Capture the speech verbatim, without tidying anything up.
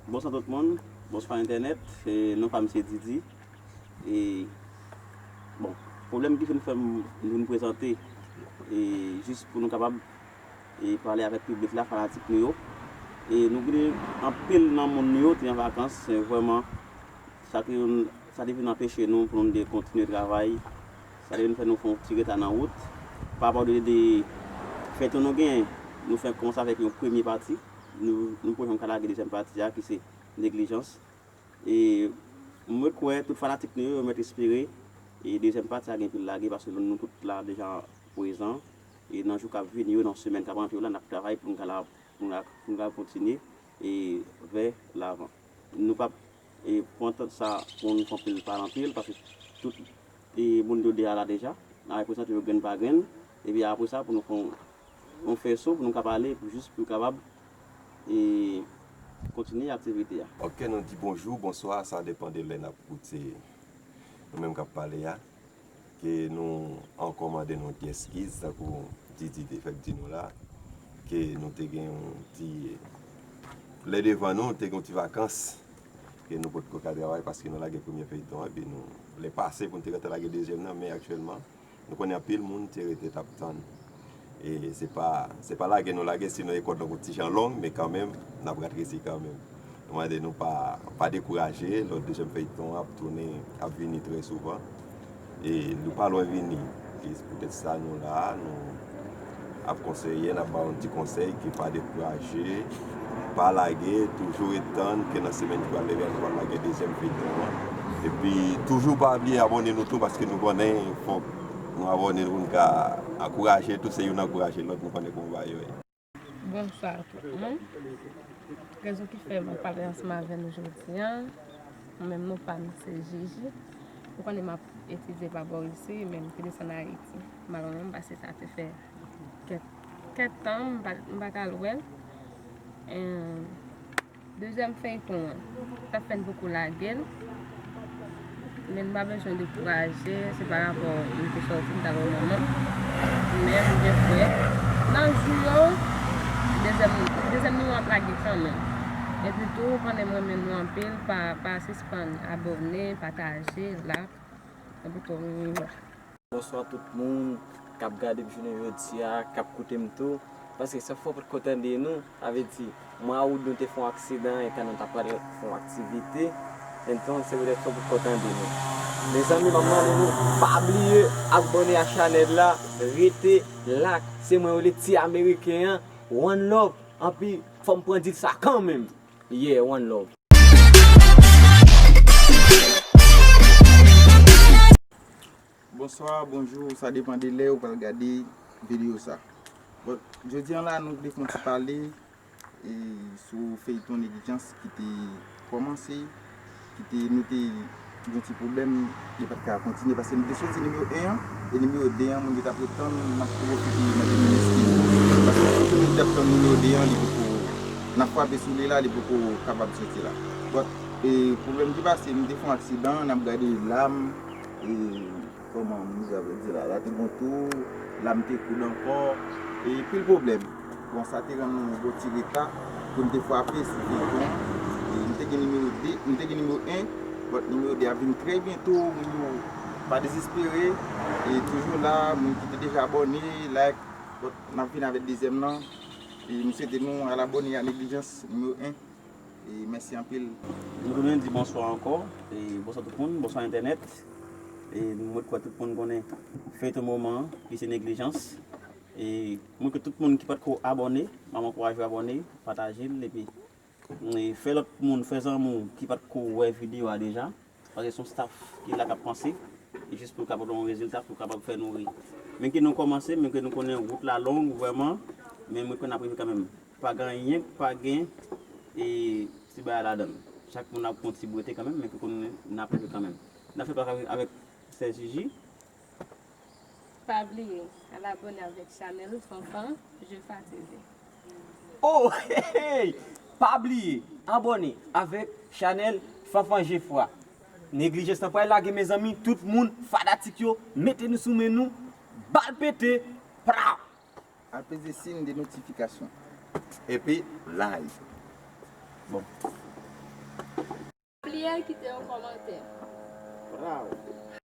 Bonswa tout moun, bonswa entènèt, e, non pa m se Didi. E, bon, pwoblèm ki vin fè m vin prezante, e, jis pou nou kapab, e, pale avèk piblik la, fanatik nou yo. E nou gen anpil nan moun nou yo te an vakans, e, vrèman, sa te vin, sa te vin anpeche nou pou nou te kontinye travay. Sa te vin fè nou fè yon ti reta nan wout. Pa rapò de, de feyton nou genyen, nou fè kòmanse avèk yon premye pati. Nou, nou poko janm ka lage dezyèm pati a, ki se Neglijans. E mwen kwè tout fanatik nou yo, yo mèt espere, e dezyèm pati a gen pou l lage, paske nou, nou tout la deja prezan. E nan jou k ap vini yo, nan semèn k ap rantre yo la, n ap travay pou n ka la, pou n ka, pou n ka kontinye e vè lavan. Nou p ap, e, pran tan sa pou nou fè anpil pale anpil, paske tout, e, moun yo deja la deja. N a reprezante yo grenn pa grenn. Epi apre sa, pou nou fè yon, yon fèso, pou nou ka pale, pou jis pou kapab, e, kontinye aktivite a. Ok, nou di bonjou, bonswa, sa depann de lè n ap koute nou menm k ap pale a. Ke nou ankò mande nou ti eskiz, tankou Didi te fèk di nou la, ke nou te gen yon ti lè devan nou, te gen yon ti vakans, ke nou potko ka travay paske nou lage premye feyton an, epi nou, lè pase pou nou te gentan lage dezyèm nan, men aktyèlman, nou konnen anpil moun te rete t ap tann. E se pa, se pa lage nou lage, sinon e kòd nou ti jan long, men kanmenm, n ap rat resi kanmenm. Nou mande nou pa, pa dekouraje, lòt dezyèm feyton ap tounen, ap vini trè souvan. E nou pa lwen vini. E se poutèt sa nou la, nou ap konseye, n ap ba yon ti konsèy ke pa dekouraje, pa lage, toujou ret tann ke nan semèn ki pral leve a, nou pral lage dezyèm feyton an. Epi toujou pa bliye abòne nou tou, paske nou konnen fòk nou abòne pou n ka ankouraje tou, se youn ankouraje lòt, nou konnen konba yo ye. Bonswa tout moun. Rezon ki fè mwen pale ansanm avè nou jodi a, mwen menm non pa m se Jiji. Ou konnen m ap etidye pa bò isi, men m te desann Ayiti. Malorezman, m pase sa te fè kèk, kèk tan, m pa, m pa t al wè l. Em, Dezyèm feyton an, t ap fè n poko lage l. Men n pa bezwen dekouraje, se pa rapò m te sòti, m t al wè manman m. Men m gen frè. Nan jou yo, dezyèm, dezyèm nimewo ap lage kanmenm. Epi tou, pandan m renmen nou anpil, pa, pa sispann abòne, pataje, like. Epi tou, m Bonswa tout moun k ap gade m jounen jodi a, k ap koute m tou. Paske sa fè w potko tande nou, sa vle di, mwa out nou te fè yon aksidan etan nou ta pral fè yon aktivite. Entonk, se poutèt sa w potko tande nou. Mezanmi, m ap mande nou, pa bliye abòne a chanèl la, rete la. Se mwen yo le ti ameriken an, one love. Anpi, fò m pran dil sa kanmenm. Yeah, one love. Bonswa, bonjou, sa depann de lè ou pral gade videyo sa. Bon, jodi an la nou vle fè yon ti pale e, sou feyton Neglijans ki te kòmanse, ki te nou te gen yon ti pwoblèm, li pa t ka kontinye paske nou te soti nimewo en an e nimewo de an moun yo t ap ret tann, n ap pwofite mande nou eskiz. Paske si tout moun t ap tann nimewo de an, li poko, n ap frape sou li la, li poko kapab soti la. Bon, e, pwoblèm ki pase, nou te fè yon aksidan, n ap gade lam, e, kòman moun yo ap di la, la te gon tou, lam te koud ankò, e pil pwoblèm. Bon, sa te rann nou gon ti reta pou n te frape sou feyton an. E nou te gen nimewo de, nou te gen nimewo en, but nimewo de a vin trè byento, moun yo pa dezespere, e toujou la, moun ki te deja abòne, like, but n ap vin avèk dezyèm nan, e m swete nou al abòne a Neglijans nimewo en. E mèsi anpil. Nou tounen di bonswa ankò. E bonswa tout moun, bonswa entènèt. E mwen kwè tout moun konnen feyton moman an, ki se Neglijans. E mwen kwè tout moun ki patko abòne, m ap ankouraje w abòne, pataje l, epi e, fè lòt moun, fè zanmi w ki patko wè videyo a deja. Paske se yon staff ki la k ap panse, e jis pou kapab yon rezilta, pou kapab fè nou ri. Men ke nou kòmanse, men ke nou konnen wout la long vrèman, men mwen kwè n ap rive kanmenm. Pa gen anyen k pa gen e ti bagay ladan l. Chak moun ap pran ti bwete kanmenm, men ke konnen n ap rive kanmenm. N ap fè pase avèk Sè Jiji. Pa bliye al abòne avèk chanèl Fanfan Jefa TV. Oh, hey, hey! Pa bliye abòne avèk chanèl Fanfan Jefwa. Neglijans lan pral lage mezanmi, tout moun fanatik yo, mete nou sou men nou, bal pete, pra! Al peze siy de notifikasyon. epi like. Bon. Bliye kite yon kòmantè. Bravo.